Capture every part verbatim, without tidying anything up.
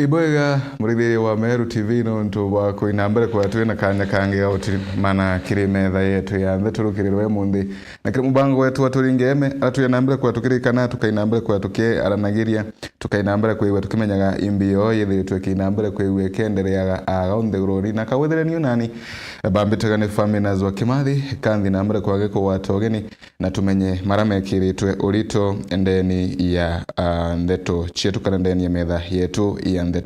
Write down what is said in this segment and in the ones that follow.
Ibwega, murithiria wa Meru T V, nontu bwa kuina mbere kwa twina kanya kangi ga gutimana kiri metha yetu ya nthi turukirirwe munthi. Na kiri mubango wetu wa Turinge Eme, aria twina mbere kwa tukirikana, tukaina mbere kwa tukiaranagiria, tukaina mbere kwigua tukimenyaga imbi yoo yithiritwe ikiina mbere kwigua ikiendereaga aga nthiguruni. Na kawithire niu nani, bambitaga ni Faminas wa Kimathi, kanthi na mbere kwa gikugwata ugeni, na tumenye mara mekiritwe urito ndeni ya, ah, ndeto cietu kana ndeni ya metha yetu ya ndeto.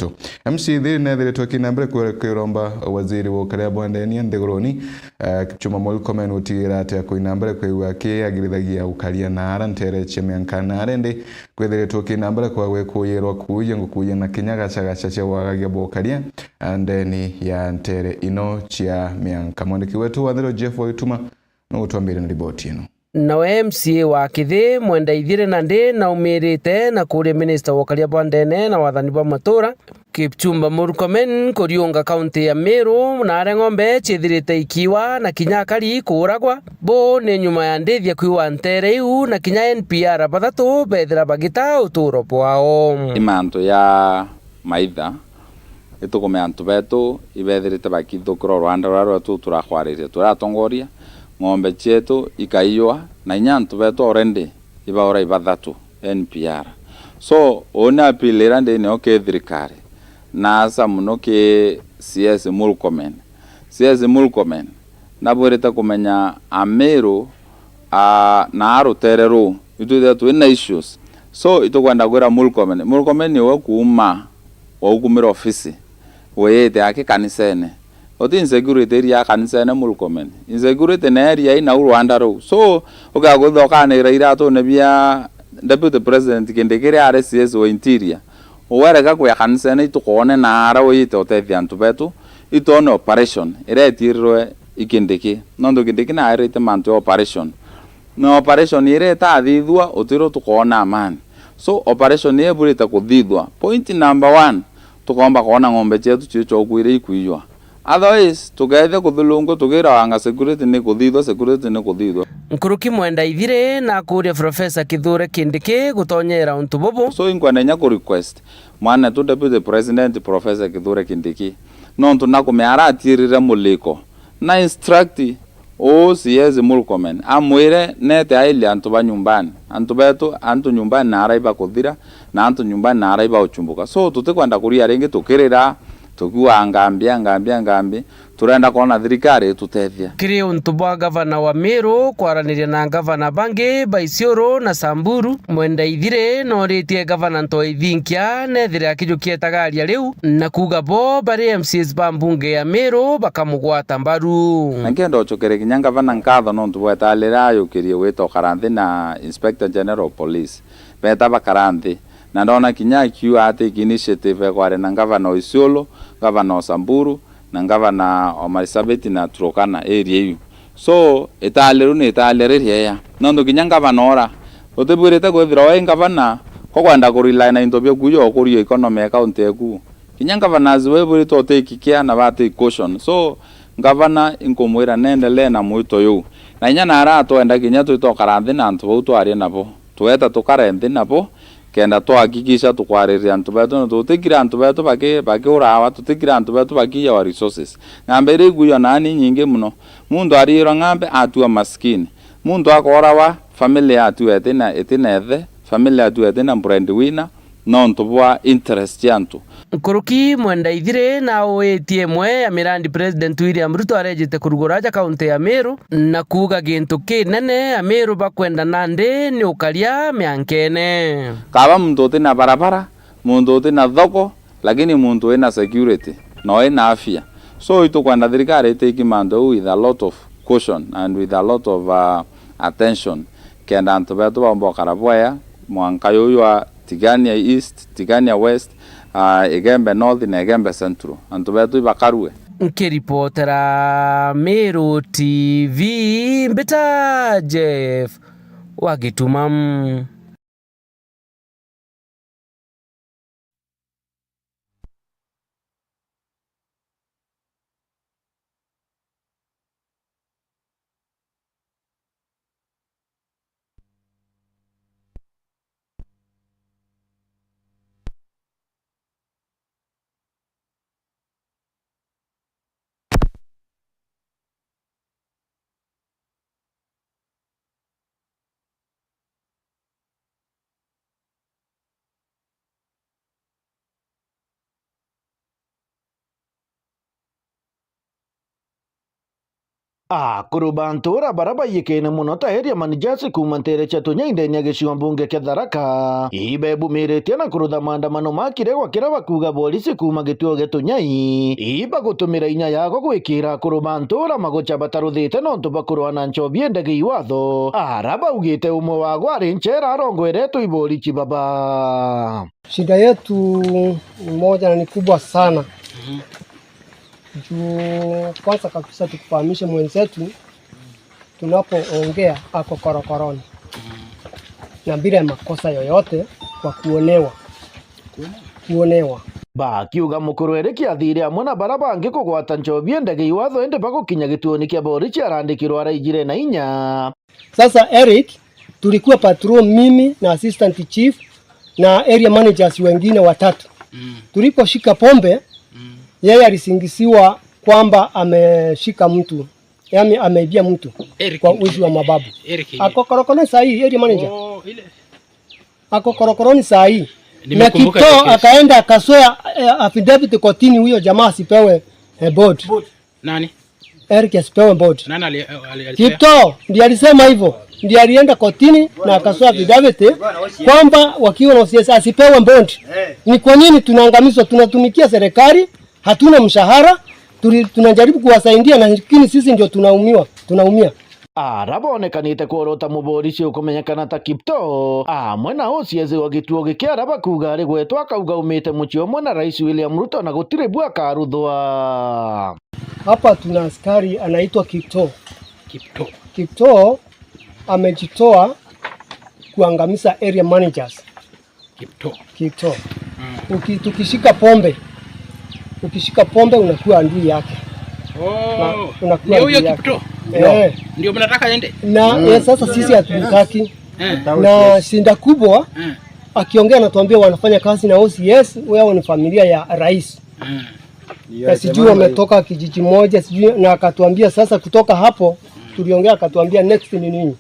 M C thiri nethiritwe kina mbere kwe-, kwiromba waziri wa ukaria bwa ndeni nthiguruni, ah, Kipchumba Murkomen gutigira ati akuina mbere kwigua akiagirithagia ukaria na ara ntere cia mianka na ara indi kwithiritwe kina mbere kwa gwikuyirwa kuuja ngukuuja na kinya gacagaca cia wagagia bwa ukaria, ah, ndeni ya ntere ino cia mianka. Mwandiki wetu wa ndeto Jeff Waituma nugutwambiria na riboti ino. Nawe M C A wa Kithi, Mwenda Ithire, nandi naumirite na kuria minista wa ukaria bwa ndene na wathani bwa matura, Kipchumba Murkomen, kuriunga kaunti ya Meru, na aria ng'ombe ciithirite ikiwa na kinya akari kuuragwa. Buu ni nyuma ya ndithia kwiwa ntere iu, na kinya N P R bathatu beethira bagita uturo bwao. Ni mantu ya maitha, itukume antu betu ibethirite bakithukira rwanda ruria rwetu turakwariria, turatongoria, ng'ombe cietu ikaiywa, na inya antu betu already ibaura ibathatu N P R. So, uu ni appeal iria ndi nayo ki thirikari, na asa mono ki C S Murkomen. C S Murkomen, nabwirite kumenya Amiru, aa, na a rutere ruu, itwithirwa twina issues. So, itukwenda kwira Murkomen. Murkomen niwe kuuma waukumira ofisi, wiyite aki kanisene. Uti insecurity iria kanisene, Murkomen. Insecurity na area ina u rwanda ruu. So, ukakwithirwa ukanira iratune bia Deputy President Kindiki ari C S wa Interior. Uwereka kuya kanisene itukoone na ara uyite utethia antu betu, itwone operation iria etirirwe i Kindiki. Nontu Kindiki naerite mantu ya operation. Na operation iria itathithua, utiro tukoona amani. So, operation iria iburite kuthithua. Point number one, tukoomba koona ng'ombe cietu cio ciokuire ikuiywa. Otherwise, tukeethia kuthulungwa, tukira wanga security ni kuthithwa, security ni kuthithwa. Nkuruki Mwenda Ithire nakuria Professor Kithure Kindiki gutonyera untu bubu. So, inkwenda inya ku request mwanetu Deputy President Professor Kithure Kindiki, nontu nakumea aratiirire muliko, na instruct uu C S Murkomen, amwire nete airie antu ba nyumbani. Antu betu, antu nyumbani na arai bakuthira, na antu nyumbani na arai bauchumbuka. So, tutikwenda kuria ringi tukirira, tukiuga ngambi, ngambi, ngambi. Turenda kwona thirikari itutethia. Kiri untu bwa gavana wa Meru kwaraniria na gavana bangi ba Isiolo na Samburu, Mwenda Ithire nooritie gavana Ntoi Thinkia nethire akijukia itagaria riu, na kuuga bo bari M C As ba mbunge ya Meru bakamugwata mbaru. Na nkenda ucokere kinya gavana nkatho nontu bwa itale riria ayukirie gwita ukara nthi na Inspector General of Police. Beeta bakara nthi, na ndona kinya akiuga atake initiative ya kwaria na gavana o Isiolo, gavana o Samburu, na gavana o Marsabit na Turkana area iu. So, itale riu ni itale ririega. Nontu kinya gavana ora, utibwirite kwithirwa wi gavana, ko kwenda ku rely na into biaku uju ukuria economy ya county yaku. Kinya governors wibwirite utake care na ba take caution. So, gavana inkumwira nendelee na mwito juu. Na inya nara atwenda kinya twite ukara nthi na antu bau twaria nabo. Tweta tukare nthi nabo, kenda twahakikisha tukwariria antu betu, na tutikira antu betu baki-, bakiurawa, tutikira antu betu bakiiyawa resources. Ng'ambe iria ikuiywa nani nyingi mono. Muntu ariirwa ng'ambe atua maskini. Muntu akorawa, family yatua itina, itina ithe, family yatua itina breadwinner, nontu bwa interest cia antu. Nkuruki Mwenda Ithire nauitie imwe ya mirandi President William Ruto arejite kurugura aja kaunti ya Meru, na kuuga gintu kinene Amiru bakwenda nandi ni ukaria miankene. Kaba muntu utina barabara, muntu utina thoko, lakini muntu wina security, na wina afya. So, itukwenda thirikari itake mantu jau with a lot of caution and with a lot of, uh, attention, kenda antu betu baumba ukara bwega, mwanka juju jwa Tigania East, Tigania West, ah, Igembe North na Igembe Central. Antu betu ibakarue. Nkiripotera Meru T V, mbita Jeff wa Gituma. Akuru ba ntura bara baiyikene mono ta area managers kuuma nteere cia Tunyai ndene ya gicigo mbunge kia Tharaka, ibebumiritie na kurutha maandamano ma kiregwa kiria bakuuga borisi kuuma gituo gia Tunyai ibagutumira inya yago gwikira akuru ba ntura magucha bataruthite nontu bwa kurwa na nchobi indegi iwatho, ara baugite umwe wago ari nchera arongweretwe i borisi baba. Shida yetu ni moja na ni kubwa sana. Juu kwanza kabisa tukufahamishe mwenzetu, tunapoongea ako korokoroni na bila ya makosa yoyote kwa kuonewa. Kuonewa. Bakiuga mukuru Eric athire amwe na bara bangi kugwata nchobi indegi iwatho indi bagukinya gituoni kia borisi arandikirwa araijire na inya. Sasa Eric, tulikuwa patrol mimi na assistant chief na area managers wengine watatu. Mm. Tuliposhika pombe, mm, yeye alisingisiwa kwamba ameshika mtu, yaani ameibia mtu. Eric kwa ni-, wizi wa mababu. Eric ni-, ako korokoroni saa hii, area manager. Oh, ile. Ako korokoroni saa hii. Na Kipto akaenda akaswea, eh, affidavit kotini huyo jamaa asipewe, eh, bond. Bond. Nani? Eric asipewe bond. Nani ali-, ali-, alisema? Kipto ndiye alisema hivyo. Ndiye alienda kotini na akaswea affidavit kwamba wakiwa na O C S asipewe bond. Eh. Ni kwa nini tunaangamizwa? Tunatumikia serikali, hatuna mshahara, tuli-, tunajaribu kuwasaidia, lakini sisi ndio tunaumiwa, tunaumia. Ara bonekanite kworota muborisi ukumenyekana ta Kipto, amwe na O C S wa gituo giki ara bakuuga ari gwetwa akauga aumite mucii umwe na Rais William Ruto na gutiri bu akaruthwa. Hapa tuna askari anaitwa Kipto. Kipto. Kipto amejitoa kuangamiza area managers. Kipto. Kipto. Mm. Uki-, tukishika pombe, ukishika pombe unakuwa adui yake. Oh, na unakuwa ndio huyo adui yake. Kipto? Eh. Ndio mnataka ende? Na, mm, eh, sasa sisi hatumtaki. Eh. Na shida kubwa, eh, akiongea anatuambia wanafanya kazi na O C S, wao ni familia ya rais. Eh. Na sijui wametoka kijiji moja, sijui, na akatuambia sasa kutoka hapo, tuliongea akatuambia next ni nini.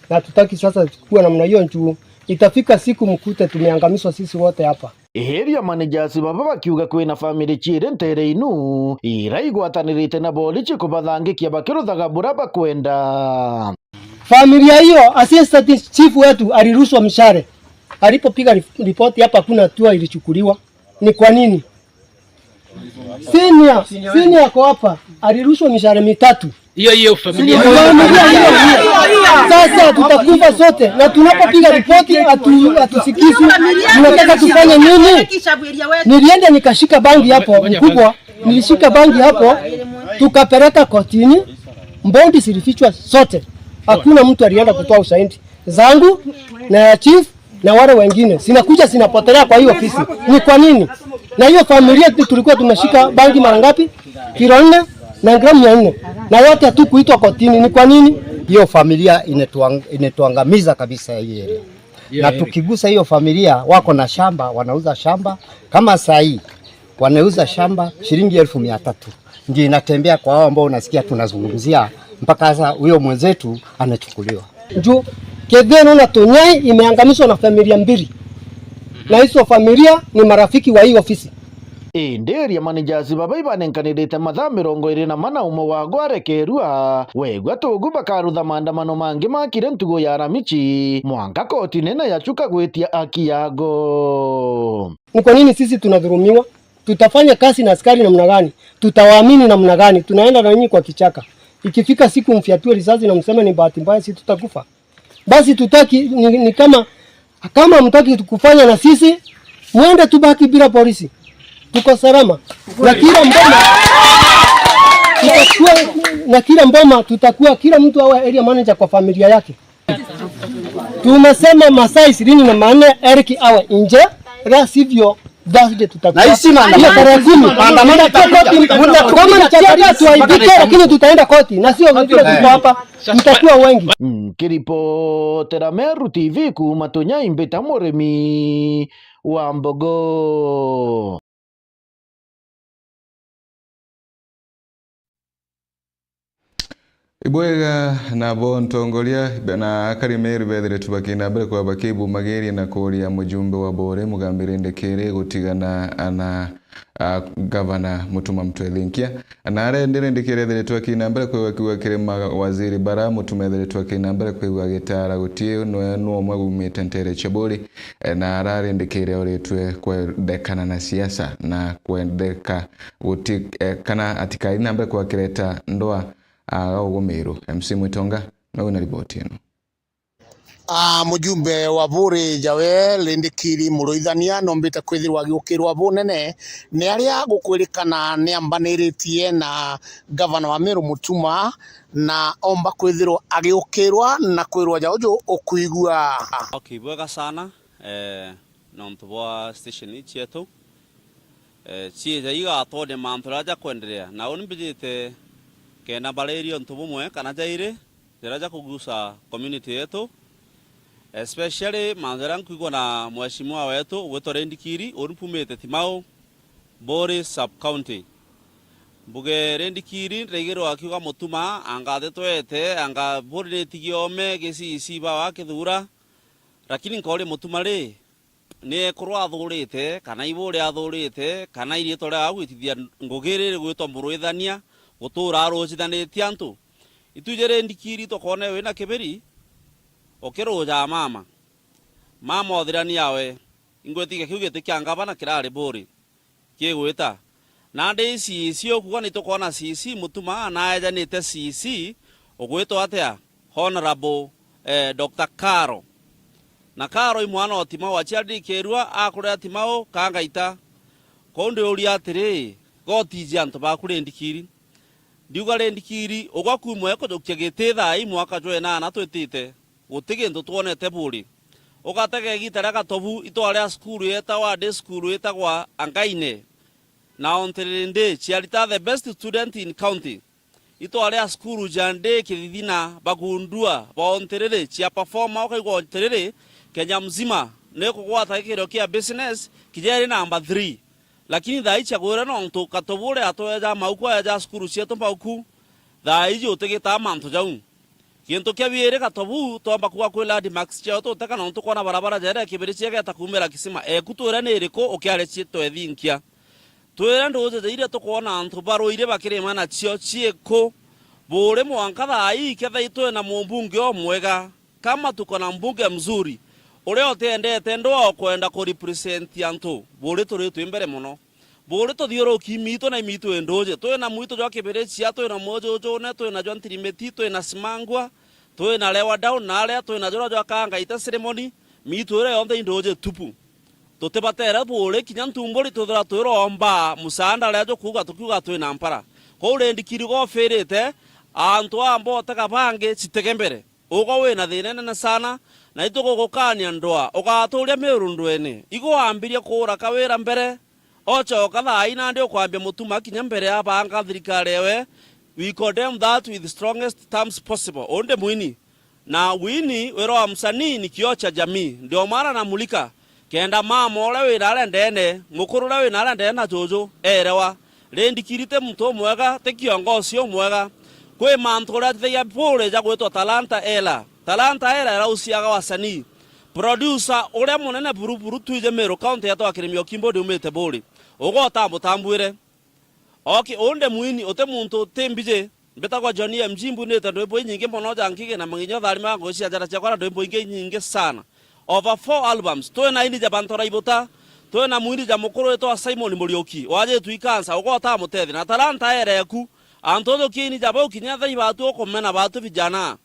Na hatutaki sasa kuwa namna hiyo juu itafika siku mkute tumeangamizwa sisi wote hapa. Area managers baba bakiuga kwina family ciiri nteere inu ira igwatanirite na borisi kubathangikia bakiruthaga bura bakwenda. Familia hiyo, assistant chief wetu alirushwa mshare. Alipopiga rip-, ripoti hapa, hakuna hatua ilichukuliwa. Ni kwa nini? Senior, senior ako hapa, alirushwa mishahara mitatu. Hiyo, hiyo familia. Familia hiyo, hiyo. Sasa tutakufa sote, na tunapopiga ripoti hatu-, hatusikizwi. Tunataka tufanye nini? Nilienda nikashika bangi hapo, mkubwa, nilishika bangi hapo, tukapeleka kotini, bond zilifichwa zote. Hakuna mtu alienda kutoa ushahidi. Zangu na ya chief na wale wengine zinakuja zinapotelea kwa hiyo ofisi. Ni kwa nini? Na hiyo familia tu tulikuwa tumeshika bangi mara ngapi? Kilo nne na gramu mia nne. Na yote hatukuitwa kotini. Ni kwa nini? Hiyo familia inetuang-, inetuangamiza kabisa hii area. Yeah, na tukigusa hiyo familia, wako na shamba, wanauza shamba. Kama saa hii, wanauza shamba shilingi elfu mia tatu. Ndio inatembea kwa hao ambao unasikia tunazungumzia, mpaka sasa huyo mwenzetu anachukuliwa. Juu Ketheno na Tunyai imeangamizwa na familia mbili. Na hizo familia ni marafiki wa hii ofisi. Indi area managers baba ibanenkanirite mathaa mirongo iri na mana umwe wago arekerua, wegua tugu bakarutha maandamano mangi makire ntugu ya Aramichi, mwanka koti nene yachuka gwitia aki yago. Ni kwa nini sisi tunadhulumiwa? Tutafanya kazi na askari namna gani? Tutawaamini namna gani? Tunaenda na nyinyi kwa kichaka. Ikifika siku mfyatue risasi na mseme ni bahati mbaya, si tutakufa? Basi tutaki, ni, ni kama, kama mtaki kufanya na sisi, mwende tubaki bila polisi. Tuko salama. Na kila mboma, tutakuwa, na kila mboma, tutakuwa, kila mtu awe area manager kwa familia yake. Tumesema masaa ishirini na manne Eric awe nje, la sivyo Thursday tutakuwa. Na hii si maandamano. Hiyo tarehe kumi. Maandamano itakuwa. Kama ni chakula tuaibike, lakini tutaenda koti, na sio vile tuko hapa. Tutakuwa wengi. Nkiripotera Meru T V kuuma Tunyai, mbita Murimi wa Mbogo. Ibwega nabo ntongoria na akari Meru bethire tu bakina mbere kwa bakibumagiria na kuria mujumbe wa Bore Mugambire Ndekere gutigana na a, Gavana Mutuma M'Ethingia. Na aria indi Rindikiri ethiritwe akina mbere kwigua kiuga kiri mawaziri bara, Mutuma ethiritwe akina mbere kwigua agitaara guti nwe nu umwe umite ntere cia Buuri, e, na ara Rindikiri auritwe kwendekana na siasa na kwendeka guti, e, kana atikai na mbere kwakireta ndoa, a, gaugumiru. M C Mwitonga, nau na riboti ino. A, mujumbe wa Buuri jawe Rindikiri Muruithania nombite kwithirwa agiukirwa bunene ni aria gukwirikana ni ambaniritie na gavana wa Meru Mutuma, na omba kwithirwa agiukirwa na kwirwa ja uju ukwigua. Okay, bwega sana, eh, nontu bwa station ii cietu, eh, ciija igatonya mantu jaria jakwenderea. Na uni mbijite kenda mbaririe untu bumwe kana jairi, jaria jakugusa community yetu, especially mantu jaria nkwigua na mheshimiwa wetu ugwitwa Rindikiri, uni mpumite Timau, Buuri sub county. Mbuge Rindikiri, ndaigirwa akiuga Mutuma, anga atitwete, anga Buuri nitigiome, gicii bawa kithura, lakini nkauria Mutuma ri, ni ekuru athurite, kana i Buuri athurite, kana i riitwa ria agwitithia ngugi iri rigwitwa Muruithania, gutura arucithanitie antu? Itwiji Rindikiri tukoona wina kibiri, ukirujaa mama. Mama othirani yawe, ingwitikia kiu giti kia ngavana kirari Buuri kigwita. Nandi C C ukuga ni tukoona C C Mutuma na ejanite C C ugwitwa atia? Honourable, eh, Doctor Karo. Na Karo i mwana o Timau, aciarire Kirua, akurira Timau, Kangaita. Kou ndiuria atiri, gotiji antu baku Rindikiri. Ndiuga Rindikiri, ugwa kumwe kujukia giti thaa ii mwaka jwa inana twitite, guti gintu twonete Buuri. Ugatega igita ria Gatobu, itwari a cukuru yetagwa, day school yetagwa Angaine. Na on Ntiriri Day, ciarita the best student in county. Itwari a cukuru ja Ndiriri Kithithina bagundua, ba on Ntiriri cia performa, ukaigua on Ntiriri, Kenya mzima, ni kugwata gikiro kia business, kinya iri number three. Lakini thaa ii ciagwire nontu Gatobu uria atweja mauku, aeja cukuru cietu mauku, thaa iji utigitaa mantu jau. Gintu kia biiri, Gatobu, twamba kuuga kwi landmarks ciao tuteka, nontu kwona barabara jaria ya kibiri ciegeta kuumira Kisima, eku twire ni iriku ukiaria cie twethinkia? Twire nduuji ja iria tukwona antu baruire bakirima nacio cieku? Buuri mwanka thaa ii kethai twina mumbunge umwega, kama tuko na mbunge mzuri, uria utiendete ndwaa ukwenda kurepresent antu, Buuri turi twi mbere mono. Buuri tuthiuruki miitu na imiitu i nduuji. Twina mwitu jwa Kibirichia, twina mujujune, twina jwa Ntirimiti, twina Simangwa, twina Lewa Down na aria, twina juria jwa Kangaita Ceremony, miitu iria yonthe i nduuji tupu. Tutibatere Buuri kinya Ntumburi twithira twiromba musaanda riria jukuuga tukiuga twina mpara. Kou rindi kirigo ofirite, antu aa mbote kabangi citege mbere. Ugwe wina thiina inene sana, na itugugukania ndwaa, ugatuuria Miru ndweene. Igwe wambirie kuura kawira mbere, ocoka thaa ii nandi ukwambia Mutuma kinya mbere ya banga thirikari ewe. We condemn that with strongest terms possible. Undi mwini. Na wini wira wa msanii ni kioo cha jamii. Ndio maana namulika. Kenda mama uria wina aria ndeene, mukuru uria wina aria ndeene na juju, erewa. Rindi kiri ti muntu umwega, ti kiongosi umwega. Kwi mantu uria atithagia Buuri ja gwitwa Talanta Ela. Talanta Ela irauciaga wasanii. Producer uria munene buru buru twiji Miru County etagwa Kirimi Okimbo ndiumite Buuri. Ugwe utamutambwire. Oki, undi mwini, uti muntu uti mbiji. Mbitagwa John M G, mbunite ndwimbo inyingi mono ja nkigi na manginya utharima ngugi cia njara ciakwa na ndwimbo ingi inyingi sana. Over four albums. Twina ini ja Bantora Ibuta, twina mwini ja mukuru witwa Simon Muriuki, wajitwi ikansa, ugwe utamutethia. Na Talanta Ela eku, antu uthukie ini ja bau kinya thaa ii batu ukumena batu vijana.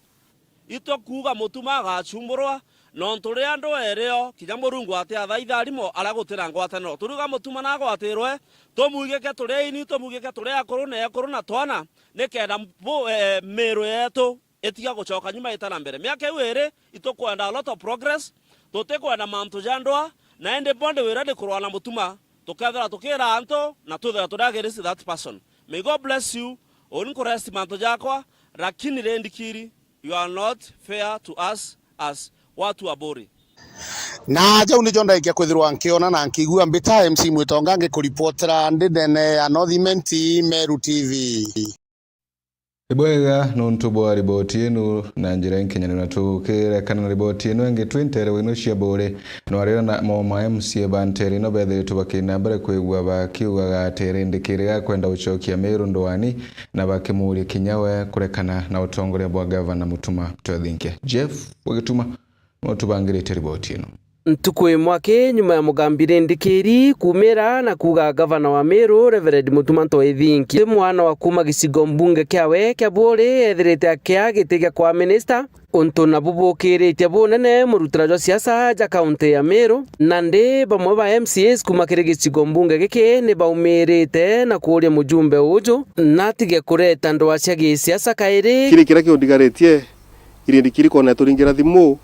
Itwe kuuga Mutuma agachumburwa, nontu riria ndwaa irio, kinya Murungu atiatha itharimo aria guti na ngwataniro. Turiuga Mutuma nagwatirwe, tumwigike turi aini, tumwigike turi akuru na ekuru na twana, nikenda bu-, eh, Miru yetu itiga gucoka nyuma ita na mbere. Miaka iu iri, itukwenda a lot of progress, tutikwenda mantu ja ndwaa, na indi bondi wira ni kurwaa na Mutuma, tukethira tukira antu, na twithira turi against that person. May God bless you, uni nkurest mantu jakwa, lakini rindi kiri, you are not fair to us as watu wa Buuri. Na jau nijo ndaikia kwithirwa nkiona na nkigua. Mbita M C Mwitonga ngikuripotera ndi ndene ya North Imenti, Meru T V. Ibwega nontu bwa riboti inu na njira inkinyaniru, na tukirekana na riboti inu ingi, twintere wino cia Buuri. Nwarira na mo ma M C A ba ntere ino bethiritwe bakina mbere kwigua bakiugaga ati rindikiri gakwenda gucokia Miru ndwani, na bakimuria kinya we kurekana na utongoria bwa gavana Mutuma M'Ethingia. Jeff wa Gituma no tubangirite riboti ino. Ntuku imwe aki nyuma ya Mugambi Rindikiri kumira na kuuga gavana wa Miru, Reverend Mutuma M'Ethingia, ti mwana wa kuuma gicigo mbunge kiawe kia Buuri, ethirite akia giti gia kwa minista, untu nabu bukiritie bunene murutira jwa siasa ja kaunti ya Miru. Nandi bamwe ba M C As kuuma kiri gicigo mbunge giki ni baumirite na kuuria mujumbe uju natige kureta ndwaa cia gisiasa kairi. Kiri kiria kiundigaritie, Rindikiri kwona turingira thimu,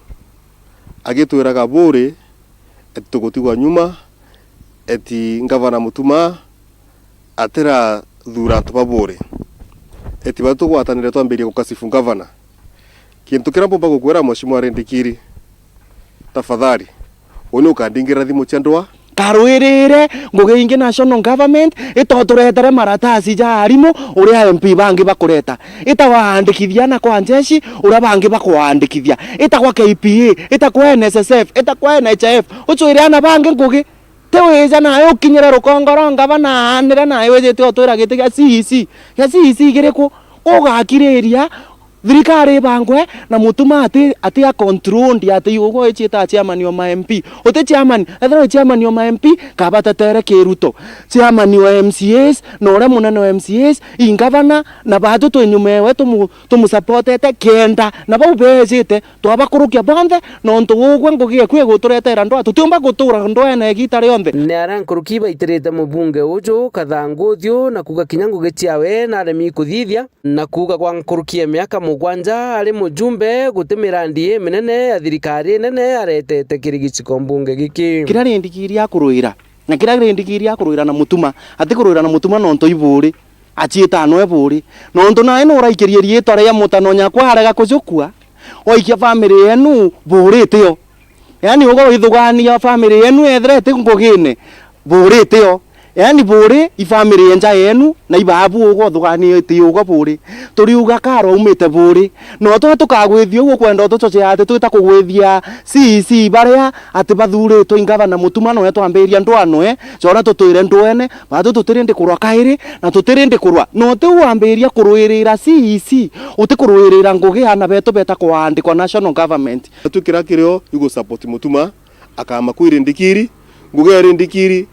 agitwiraga Buuri eti tugutigwa nyuma, eti ngavana Mutuma atirathura antu ba Buuri, eti batu tugwatanire twambirie gukasifu ngavana. Kintu kiria mbumba gukwira Mheshimiwa Rindikiri, tafadhali, uni ukandingirira thimu cia ndwaa. Karwirire ngugi ingi national government itoturetere maratasi ja arimu uria M P bangi bakureta, itawaandikithia na kwa njeshi uria bangi bakwaandikithia, ita kwa K P A, ita kwa N S S F, ita kwa N H I F, ucwire ana bangi ngugi. Ti wija nayo ukinyire rukongo rwa ngavana aanire nayo wijite utwira giti gia C E C. Gia C E C kiriku? Kugakiriria thirikari ibangwe na Mutuma ati, ati a controlled, ati ugwe wiciita chairman o ma M P. Uti chairman, ethira wi chairman o ma M P, kaba tetere Kiruto. Chairman o M C As, na uria munene o M C As, i ngavana, na batu twi nyuma ewe tumu-, tumusupportete kenda, na bau beejite, twabakurukia bonthe, nontu ugwe ngugi eku iguturetera ndwaa, tutiumba gutura ndwaene igiita rionthe. Ni aria nkuruki baitirite mubunge uju kathangu uthiu na kuuga kinya ngugi ciawe naremi kuthithia. Na kuuga gwa nkuruki ya miaka mugwanja ari mujumbe, guti mirandi iminene ya thirikari inene aretete kiri gicigo mbunge giki. Kiria Rindikiri akurwira, na kiria Rindikiri akurwira na Mutuma, atikurwira na Mutuma nontu i Buuri, aciita no e Buuri. Nontu nae nuraikirie riitwa ria mutano nyakwa arega kucukua, waikia family yenu Buuri itio. Yaani, uga withugania family yenu ethira iti ngugine, Buuri itio. Yaani, Buuri i family enja yenu, na ibabu uga uthugania iti uga Buuri. Turiuga karo aumite Buuri. No twe tukagwithia uguo, ukwenda utuchochea ati twita kugwithia C E C baria ati bathuritwe i ngavana Mutuma noe twambiria ndwaa noe, jona tutwire ndwene, batu tutirindi kurwa kairi, na tutirindi kurwa. No ti wambiria kurwirira C E C, uti kurwirira ngugi ana betu beta kwaandikwa national government. Atu kiria kirio igu support Mutuma, akama kwi Rindikiri, ngugi ya Rindikiri,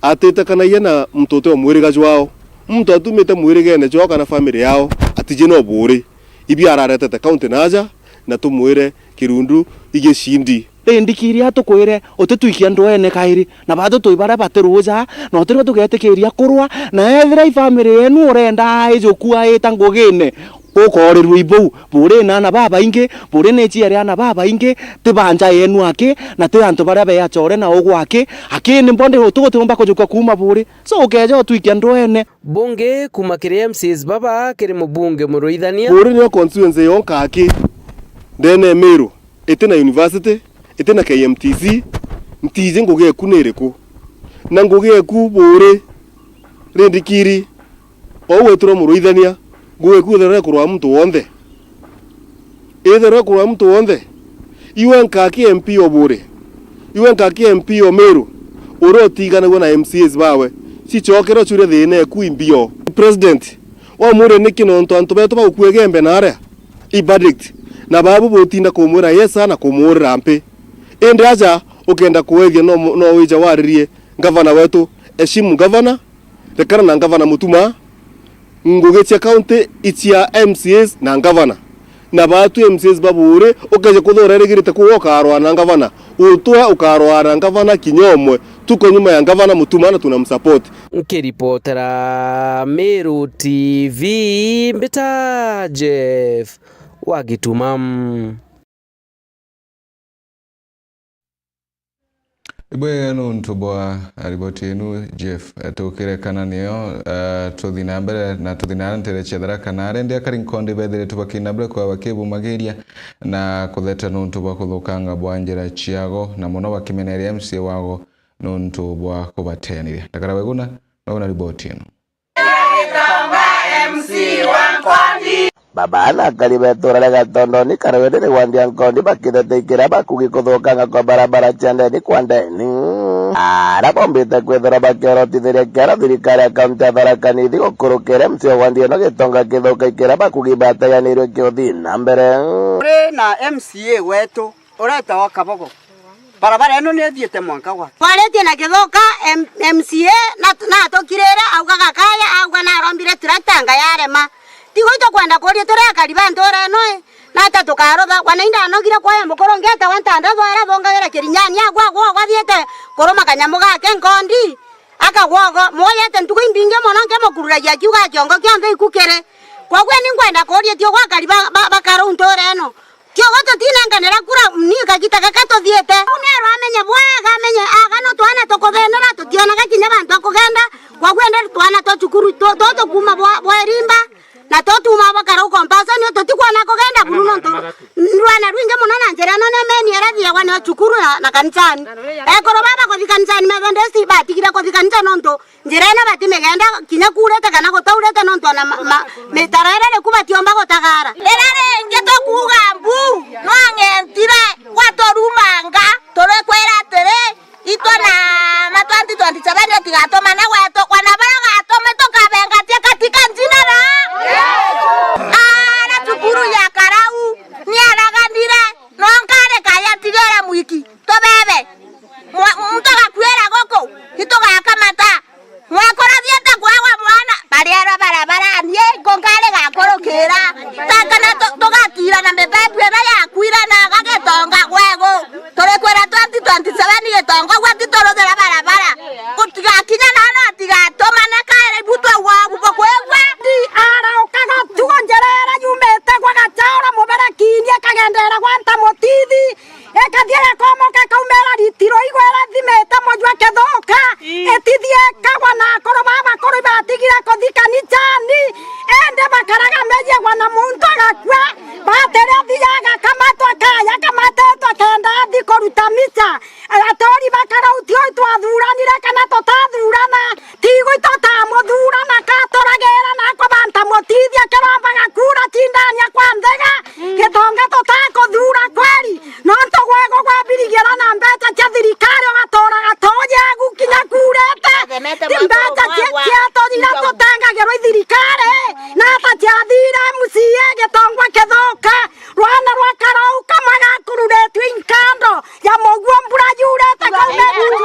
atitekanagia na muntu uti o mwiriga jwao. Muntu atumite mwirigene jwao kana family yao, atiji no Buuri. Ibi araretete county naja, na tumwire Kirundu igicindi. Rindikiri atukwire, utitwikia ndwene kairi, na batu twi baria batiruja, na utirwa tugetikiria kurwa, na ethira i family yenu urenda aijukua ita ngugine, Ukoorerua ibuu, Buuri na aana babaingi, Buuri ni ciere aana babaingi, ti ba nja yenu aki, na ti antu baria be achore na ugwa aki, aki ni mbo ndi utu utiumba kujuka kuuma Buuri. So ukeeja utwikia ndwene. Bungi kuuma kiri M C As baba kiri mubunge Muruithania. Buuri niyo constituency yonka aki ndene Miru, iti na university, iti na K M T C, ntiji ngugi eku ni iriku? Na ngugi eku Buuri, Rindikiri, ou wetirwe Muruithania, ngugi eku itherwe kurwa muntu wonthe. Itherwe kurwa muntu wonthe. Iwe nkaki M P o Buuri. Iwe nkaki M P o Miru. Uria utiganagua na M C As bawe. Cicokere ucurie thina eku imbio. President, wamwire niki nontu antu betu bagukua Igembe na aria? I verdict. Na babu butinda kumwira yes na kumuurira mpi. Indi aja ukenda kuwethia no, no wija waririe ngavana wetu, heshimu ngavana, rekana na ngavana Mutuma, ngugi cia county i cia M C As na ngavana. Na batu M C As ba Buuri, ukeje kuthura irigirite kuuga ukarwaa na ngavana. Utwe ukarwaa na ngavana kinya umwe. Tuko nyuma ya ngavana Mutuma na tunamsupport. Nkiripotera Meru T V, mbita Jeff wa Gituma. Ibwega nontu bwa riboti inu, Jeff. Tukirekana niyo, eh, tuthi na mbere na tuthi na ntere cia Tharaka Nithi, aria akari nkondi bethiritwe bakina mbere kwa bakibumagiria na kutheta nontu bwa kuthukanga bwa njira ciago, na muno bakimeneria M C A wago nontu bwa kubateaniria. Ndakara Weguna, no na riboti inu. Baba na akari betura ria Gatondoni, Karwende ni gwandia nkondi bakithete ikira bakugi kuthukanga kwa barabara cia ndeni kwa ndeni. Ara bombite kwithirwa bakiorotithiria kiara thirikari ya kaunti ya Tharaka Nithi gukurukira M C A wa wandi ino Gitonga Kithuka ikira bakugi bateganirwe kiuthi na mbere. Kuri na M C A wetu uretawa Kabogo. Barabara ino ni ithiite mwanka gwake. Twaritie na Kithuka, M-, M C A, na, na atukirire, auga gakaya, auga narombire tractor anga yarema. Tigo itukwenda kuuria turi akari ba ntura ino i, na ata tukarutha. Wana indanogire kwaya mukuru ngeta wa ntanda thwara thongagira kirinyani agwa agwa agwa thiete kuruma kanyamu gake nkondi. Akagwogo, mwoyete ntuku imbingi mono nkimukururagia akiuga kiongo kionthe iku kiri. Kwogua ni ngwenda kuuria tio gwa akari ba, ba, ba Karau ntura ino. Tio gwa tutinenganira kura ni kagita gaka tuthiite. Riu ni arwa amenye bwega, amenye aga no twana tukuthenera, tutionaga kinya bantu a kugenda. Kwogua indi twana twa cukuru tu, tu tukuuma bwa, bwa Irimba. Na to tuuma bwa Karau Compassion, nio tutikwona kugenda buru nontu rwana rwingi mono na njira ino ni meni iria thiagwa nio cukuru na, na kanisani. Ekuru baba kuthi kanisani Methodist batigire kuthi kanisa nontu njira ino batimigenda kinya kuurite kana gutaurite nontu ona ma, ma, mitaro iria riku batiomba gutagara. Iria ringi tukuuga mbu no ang'entire gwaturumanga, turikwira atiri, Itwe na, na twenty twenty-seven utigatumane gwetu, kwana baria ugatumi tukabengatia katika njina ra. Ara cukuru ya Karau, ni araganire, no nkari kaya tigere mwiki, tubebe. Mwa-, muntu agakuira guku, itugakamata. Mwekuru athiete kwegwa mwana, bariera barabarani, iko nkari gakurukira. Takana tu-, tugatira na mibebu iria yakuire na agagitonga gwegu. Turikwira twenty twenty-seven gitongogua tituruthira barabara. Gutigakinya na no tigatumane kairi bu twegwa obu bukwigua. Ti araukaga tugo njira iria yumite gwa Gachaura muberekiini ikagendera gwa Ntamutithi. Ikathia gakomo gakaumira ritiro igwe irathimite mujwa Kithuka. Ii. Itithia ikagwa na akuru babakuru ibatigire kuthi kanicani. Indi bakaraga mejiagwa na muntu agakua. Batiri athia agakamatwa kaya, akamatetwa kenda athi kuruta micha. Aturi ba Karau tioi twathuranire kana tutathurana. Tigui tutamuthuura na katuragira na kubanta mutithia kiromba gakura cindania kwa nthega. Gitonga tutakuthuura kweri. Nontu gwego gwabirigira na mbeca cia thirikari ugaturaga tuuji agu kinya kuurite. Ti mbeca cia, cietu iria tutengagirwa i thirikari. Na ata ciathire M C A Gitongwa Kithuka. Rwana rwa Karau kamwe gakururitue inkando ya muguo mbura yurite kaume rungu.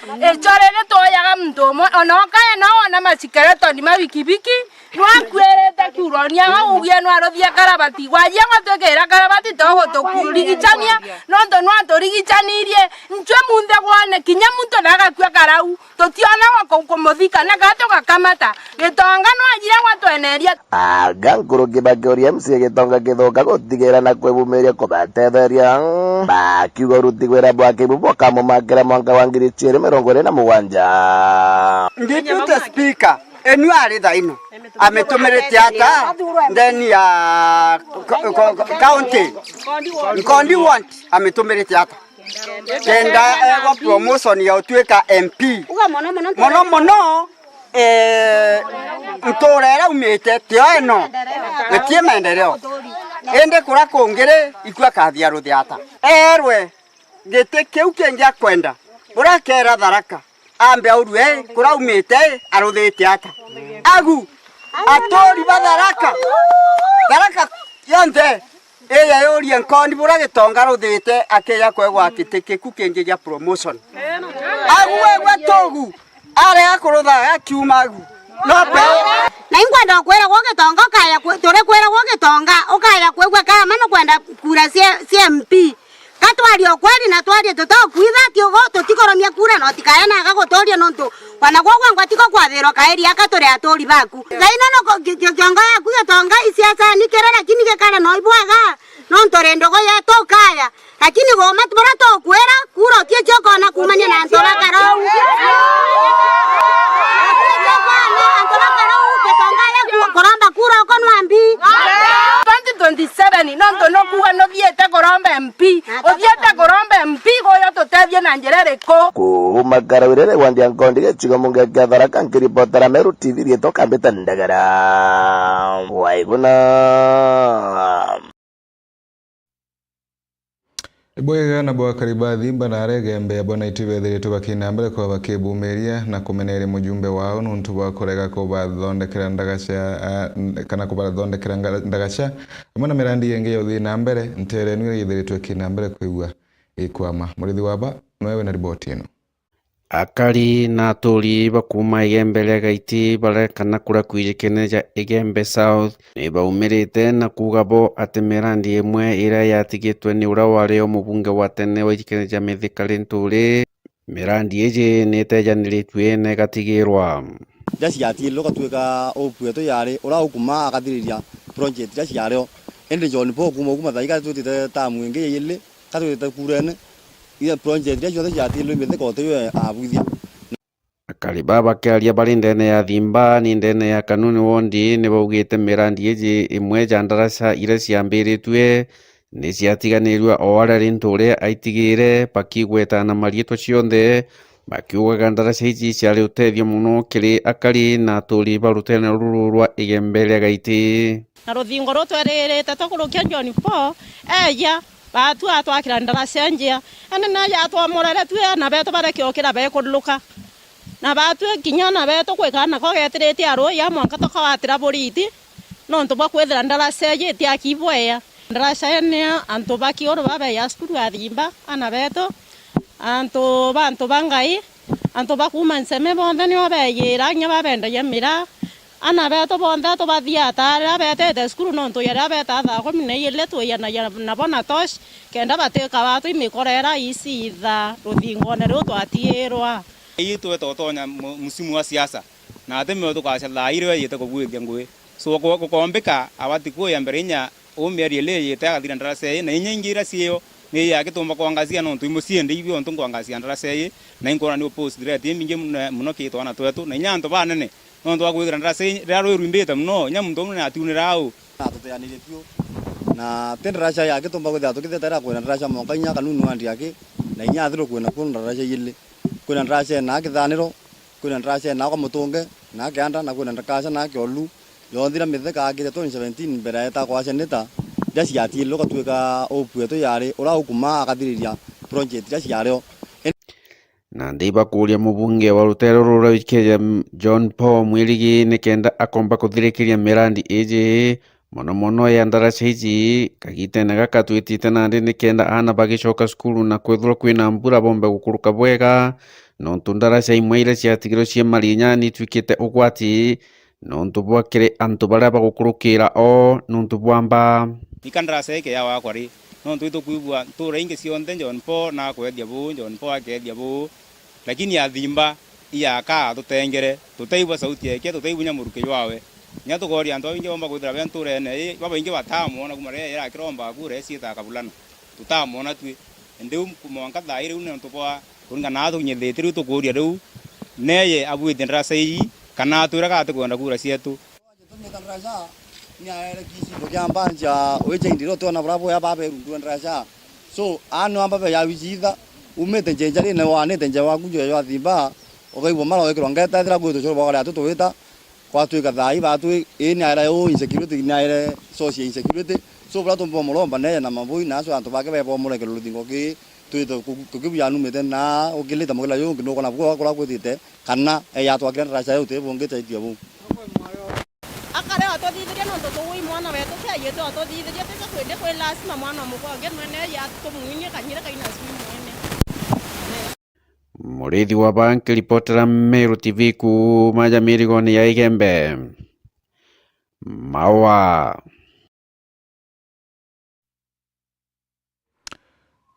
Ico riri twoyaga muntu umwe, ona ukaya no wona macikeretoni ma bikibiki, nwakuirite kiuroni, aga ugie nwaruthia karabati. Gwajia gwatwikira karabati, togutukurigicania, nontu nwaturigicanirie. Ncwe munthe gwone, kinya muntu nagakua Karau. Tutiona gwa ku-, kumuthika, na kaa tugakamata. Gitonga no ajire gwatweneria. Aga nkuruki bakiuria M C A Gitonga Kithuka gutigira na kwibumiria kubatetheria. Bakiuga uruti wira bwake ibu bukamumakira mwanka wa ngiri ciiri mirongo iri na mugwanja. Deputy Speaker, enu ari thaino amitumirite ata ndeni ya co-, co-, co-, county? Nkondi want amitumirite ata? Kenda egwa promotion ya utuika M P. Uga mono mono. Mono mono, eh, ntura iria aumite, tio ino, na ti maendeleo. Indi kura kungiri, ikua kathia ruthiata. Erwe, giti kiu kingi akwenda, burakera Tharaka, ambe aurue, kura aumite, aruthite ata. Agu, aturi ba Tharaka, Tharaka yonthe, Iya yurie Nkondi buria Gitonga ruthite akija kwegwa giti kiku kingi gia promotion. Agu wegwe tugu, arega kurutha akiuma agu. No pe. Na inkwenda kwira gwo Gitonga ukaya kwi-, turi kwira gwo Gitonga ukaya kwigua kama nukwenda kura cia, cia M P. Ka twarie ukweli na twarie tutokwitha kiugo, tutikuromia kura na utikaya naga guturia nontu Wana gwo gwangwa tiko kwathirwa kairi aka turi aturi baku. Thaino no ko-, ki-, ki-, kiongo yaku Gitonga isiasa ni kere, lakini gikare no ibwega. Nontu ri ndogo yetu ukaya. Lakini goma bura tukwira, kura utie cio kona kumania na antu ba Karau. Utie cio kona antu ba Karau, Gitonga ya ku-, kuromba kura uko nwambi. Twenty twenty-seven. Ni nontu nukuga nuthiite kuromba M P. Uthiite kuromba M P, guyo tutethie na njira iriku? Kuuma Karawirere gwa Ndiankondi gicigo mbunge kia Tharaka, nkiripotera Meru T V, riitwa Kambita Ndagara. Waiguna. Bwega na bwakari ba Thimba na aria Igembe bwa Naiti bethiritwe bakina mbere kwa bakibumiria na kumeneria mujumbe wao nuntu bwa kurega kubathondekera ndagaca, a, n-, kana kubathondekera nga-, ndagaca amwe na mirandi ingi ya uthii na mbere. Nteere ino iria ithiritwe ikina mbere kwigua ikwama. Murithi wa ba noe wina riboti ino. Akari na aturi ba kuuma Igembe ria Gaiti barekana kuria kwijikene ja Igembe South ni baumirite na kuuga bo ati mirandi imwe iria yatigitwe ni uria wari o mubunge wa tene wa ijikene ja Mithika Linturi, mirandi iji ni itejaniritue na igatigirwa. Iria ciatiirirwe gatuika Hope wetu yari uria ukuma akathiriria project iria ciario. Indi John Paul kuuma, kuuma thaa iga twitite tamu ingi ya ili, ka twitite kurene, iria project iria cionthe ciatiirirwe Mithika utiwe abwithia. Akari baa bakiaria bari ndene ya Thimba ni ndene ya Kanuni Wondi ni baugite mirandi iji imwe ja ndaraca iria ciambiritue ni ciatiganirue o aria Linturi aitigire, bakigweta na mariitwa cionthe, bakiugaga ndaraca iji ciari utethio mono kiri akari na aturi ba ruteere ruru rwa Igembe ria Gaiti. Na ruthingo ruu tweririte tukurukia John Paul eeja, baatu atwakira ndaraca njea. Indi naja atwomorere twi ana betu bareke ukira bekuluka. Na baatu kinya ana betu kwikara nako getirite arui ya mwanka tukawatira buriti, nontu bwa kwithira ndaraca iji itiaki bwea. Ndaraca ii ni antu ba kiuru babeja cukuru ya Thimba, ana betu, antu ba, antu ba Ngai, antu ba kuuma Nceme bonthe nio beejira, kinya babendagia miraa. Ana betu bonthe tubathiataa riria betete cukuru, nontu ya riria betaa thaa kumi na iiri twiyanagia nabo na tosh, kenda batikabaa twi mikoro iria ici ithaa ruthingone ruu twatiirwa. Ii tweta utonya mu-, musimu wa siasa, na ati mio tukacia thaa iria ejite kugwithia ngui. So, guko-, gukombika abati kuya mbere inya uu mieri ili ijite agathira ndaraca ii, na inya ingi iria ciio ni ii akitumba kwangazia nontu imucii ndi ibi ontu nkwangazia ndaraca ii, na inkwona ni upost threat imbingi muno, muno ki twana twetu, na inya antu banene, nontu bwa kwithira ndaraca ii riria rwi rwimbite muno, inya muntu umwe ni atiunira au. Na tuteanirie biu, na ti ndaraca ya akitumba kwithira tukitheta ira kwina ndaraca monka inya Kanuni Wondi aki, na inya Athiru kwina kuo ndaraca ili. Kwina ndaraca ina Kithaniro, kwina ndaraca ina kwa Mutunge, na Kianda, na kwina ndaraca na Kiolu. Yonthira Mithika akite twenty seventeen mbere aeta kwa seneta, iria ciatiirirwe gatuika Hope wetu yari uria ukuma akathiriria project iria ciario. Nandi ibakuria mubunge wa ruteere ruru rwa Wikeja, John Paul Mwirigi, nikenda akomba kuthirikiria mirandi iji, mono mono ya ndaraca iji. Kagitene gaka twitite nandi nikenda aana bagicoka cukuru na kwithirwa kwina mbura bombe gukuruka bwega, nontu ndaraca imwe iria ciatigirwe cia marinya ni itwikite ugwati, nontu bwa kiri antu baria bagukurukira o nontu bwa mbaa. Ika ndaraca ike ya wakwa ri, nontu itukwigua ntura ingi cionthe John Paul na akwethia buu, John Paul akethia buu, lakini ya Thimba, iyaka tutengere, tutaigua sauti yake, tutaigua inya muruki jwawe. Inya tukoria antu babaingi bomba kwithira be nturene ii, babaingi batamwona kuma riria irakiromba kura iciita kabulana. Tutamwona twi. Indi riu mwanka thaa ii riu nontu bwa kuringana na tukinyithite riu tukuria riu, neye abwitie ndaraca ii, kana atwira ka atikwenda kura cietu. Tumite ndaraca, ni aere kicindo kia mbanja, wicha indiro twona bura bwea baberundue ndaraca. So, anu amba be ya wichitha, umite njenjarine, wanite nja waku njoya jwa Thimba, ukaigua mara wikirwa ngeta, ethira kwi tucoro bwa kare atu tuwita, kwatwika thaa ii batu, ii ni aere uu insecurity, ni aere source ya insecurity. So, bura tumba umuromba neye na mabui, na acio antu bake bebomore kiro ruthingo ki, twite ku-, tukibuya numite na ukilite mugila yu ungi nukona bukwa kura kwitite, kana eya twakire ndaraca yu utibungitaitie buu. Akare atuthithirie nontu tugui mwana wetu kiayite atuthithirie, tika kwindi kwi lazima mwana umukwa ungi nwene ya tumwinie kanyire kaina cui mwene. Murithi wa ba nkiripotera Meru T V kuuma ja mirigone ya Igembe. Maua.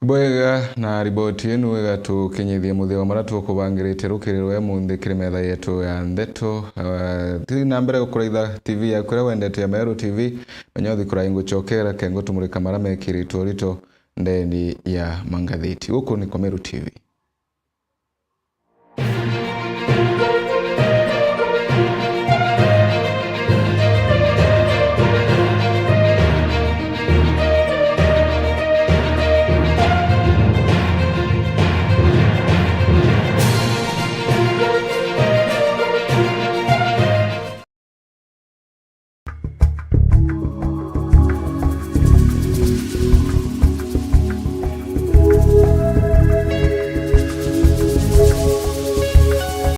Bwega, na riboti inu igatukinyithia muthia wa maria tukubangirite rukiri rwa umunthi kiri metha yetu ya ndeto. Ah, thithi na mbere gukuraitha T V yaku iria wendete ya Meru T V, menya uthi kurai ngucokera kengo tumurika maria mekiritwe urito ndeni ya mangathiti. Guku ni kwa Meru T V.